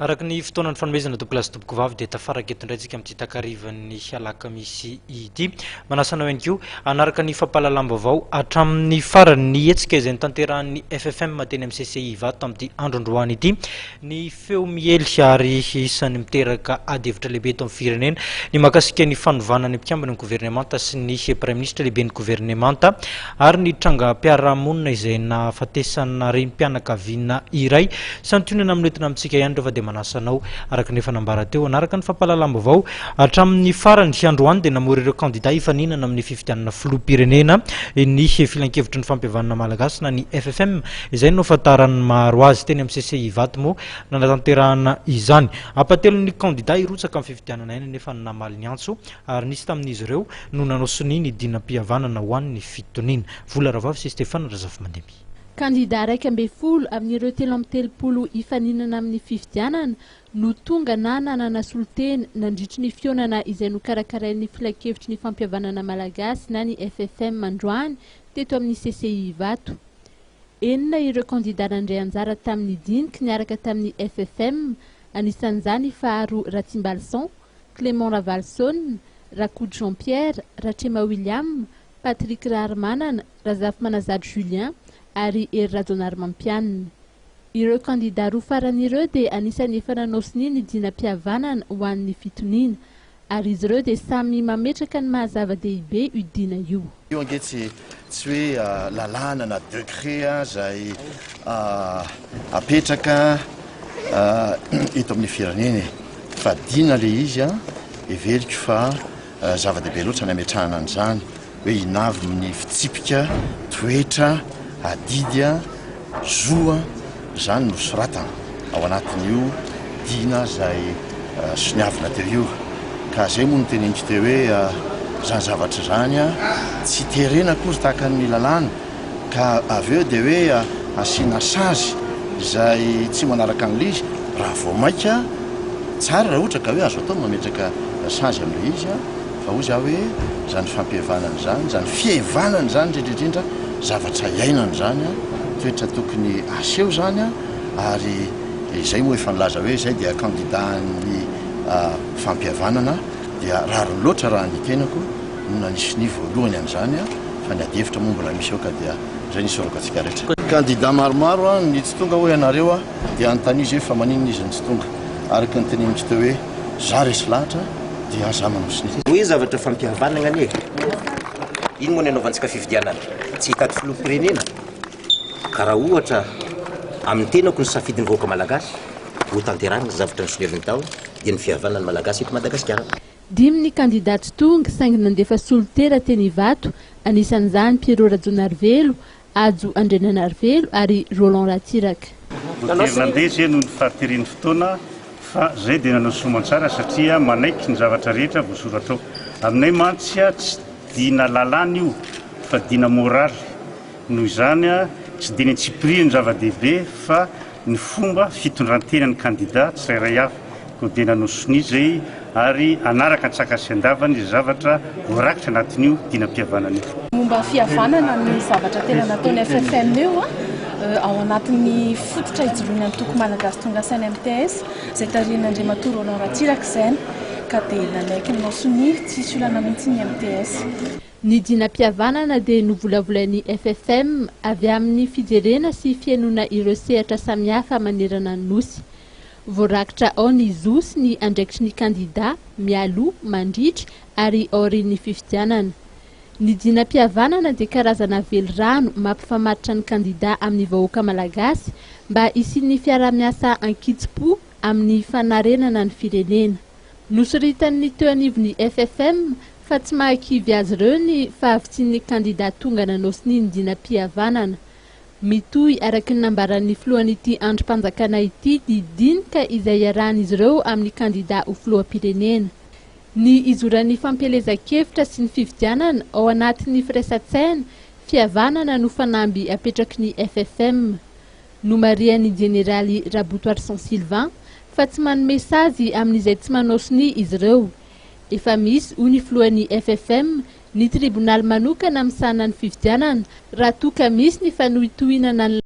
Araka ny fotoana nifanomezana tompokolahy sy tompokovavy dia tafaraka eto indray tsika amin'ity takarivan'ny alakamisy ity. Manasa anao ihany koa hanaraka ny fampahalalam-baovao hatramin'ny farany ny hetsika izay notanterahan'ny FFM teny amin'ny CCI Ivato tamin'ity andro androany ity. Ny feo miely ary isan'ny miteraka ady hevitra lehibe eto amin'ny firenena ny mahakasika ny fanovana ny mpikambana ny governemanta sy ny praiminisitra lehiben'ny governemanta ary ny trangam-piarahamonina izay nahafatesana renim-pianakaviana iray. Santionana amin'ny hoentina amintsika ihany ireo fa dia manasa anao araka ny efa nambara teo hanaraka ny fampahalalam-baovao hatramin'ny farany. Androany dia namory ireo kandida hifaninana amin'ny fifidianana filoham-pirenena ny Filankevitry ny Fampihavanana Malagasy na ny FFM izay no ahafantaran'ny maro azy. Teny amin'ny CCI Ivato moa nanatanterahana izany. Ampahatelon'ny kandida hirotsaka amin'ny fifidianana ihany anefa no namaly ny antso ary nisy tamin'izy ireo no nanao sonia ny dinam-pihavanana ho an'ny fitoniana. Vola Rahavavy sy Stéphane Razafimandimby. Kandida 11 amin'ireo 33 hifaninana amin'ny fifidianana no tonga na nanana solontena nandritry ny fihaonana izay nokarakarain'ny Filankevitry ny Fampihavanana Malagasy na ny FFM androany teto amin'ny CCI Ivato. Enina ireo kandida nandray anjara tamin'ny diniky niaraka tamin'ny FFM, anisan'izany i Faharo Ratsimbalison, Clément Ravaloson, Rakoto Jean Pierre, Ratrema William, Patrick Raharimanana, Razafimanazary Julien ary Hery Rajaonarimampianina. Ireo kandida roa farany ireo dia anisan'ny efa nanao sonia ny dinam-pihavanana ho an'ny fitoniana. Ary izy ireo dia samy mametraka ny maha zava-dehibe io dina io. Io ange tsy tsy hoe lalàna na decret izay apetraka eto amin'ny firenena e! Fa dina ilay izy an, heveriko fa zava-dehibe loatra ny ametrahana an'izany hoe inona avy ny fitsipika, toetra, adidy, zo izany no soratana ao anatin'io dina izay soniavina teo io. Ka izay moa no teneniko teo hoe izany zavatra izany tsy terena akory tahaka ny lalàna ka avy eo dia hoe asiana sazy izay tsy manaraka an'ilay izy raha vao mainka tsara raha ohatra ka hoe azo atao ny mametraka sazy amin'ilay izy fa hoy za hoe izany fampihavanana izany, izany fihevanana izany indrindra indrindra zavatra iainana izany, toetra tokony aseho izany ary izay moa efa nilaza hoe izay dia kandida-n'ny fampihavanana dia rariny loatra raha ny tenako no nanisy ny voalohany an'izany fa ny adihevitra moa mbola misy ao ka dia izay ny isaorako antsika rehetra. Kandida maromaro ny tsy tonga hoy ianareo dia anontanio izy hoe fa maninona izy no tsy tonga araka ny teneniko teo hoe za resy lahatra dia za manao sonia. Hoe zavatra fampihavanana anie e! Ino moa ny anaovantsika fifidianana? Tsy hitady filoham-pirenena? Ka raha ohatra amin'ny tenako ny safidin'ny vahoaka malagasy, ho tanterahina ny zavatra nosoniaviny tao dia ny fihavanana ny malagasy eto Madagasikara. Dimy ny kandida tsy tonga saingy nandefa solontena teny Ivato, anisan'izany Pierrot Rajaonarivelo, Hajo Andriananarivelo ary Roland Ratsiraka. Voatery nandeha izay noho ny fahateren'ny fotoana fa izay dia nanao soamantsara satria manaiky ny zavatra rehetra voasoratra ao. Aminay mantsy tsy dina lalàna io fa dina moraly. Noho izany tsy dia ny antsipiriany no zava-dehibe fa ny fomba fitondran-tenan'ny kandida tsirairay avy. Koa dia nanao sonia izay ary hanaraka an-tsaka sy an-davany izay zavatra voarakitra anatin'io dinam-pihavanana io. Momba ny fihavanana ny zavatra tena nataon'ny FFM io ao anatin'ny fototra ijoroan'ny antoko Malagasy Tonga Saina MTS izay tarihin'Andriamatoa Roland Ratsiraka izay ka dia nanaiky nanao sonia tsisy olana mihitsy ny MTS. Ny dinam-pihavanana dia novolavolain'ny FFM avy amin'ny fijerena sy fihainoana ireo sehatra samihafa manerana ny Nosy. Voarakitra ao ny zo sy ny andraikitry ny kandidà mialoha, mandritra ary aorian'ny fifidianana. Ny dinam-pihavanana dia karazana velirano mampifamatotra ny kandidà amin'ny vahoaka malagasy mba hisian'ny fiaraha-miasa an-kitsim-po amin'ny fanarenana ny firenena. Nosoritan'ny teo anivon'ny FFM fa tsy mahakivy azy ireo ny fahavitsian'ny kandida tonga nanao sonia ny dinam-pihavanana. Mitohy araka ny nambaran'ny filohan'ity andrim-panjakana ity ny dinika izay iarahan'izy ireo amin'ny kandida ho filoham-pirenena. Ny hizoran'ny fampielezan-kevitra sy ny fifidianana ao anatin'ny firaisan-tsaina, fihavanana no fanamby apetraky ny FFM. Nomarihan'ny jeneraly Rabotoarison Sylvain. fa tsy manome sazy amin'izay tsy manao sonia izy ireo. Efa misy, hoy ny filohan'ny FFM, ny tribonaly manokana misahana ny fifidianana raha toa ka misy ny fanohitohinana ny.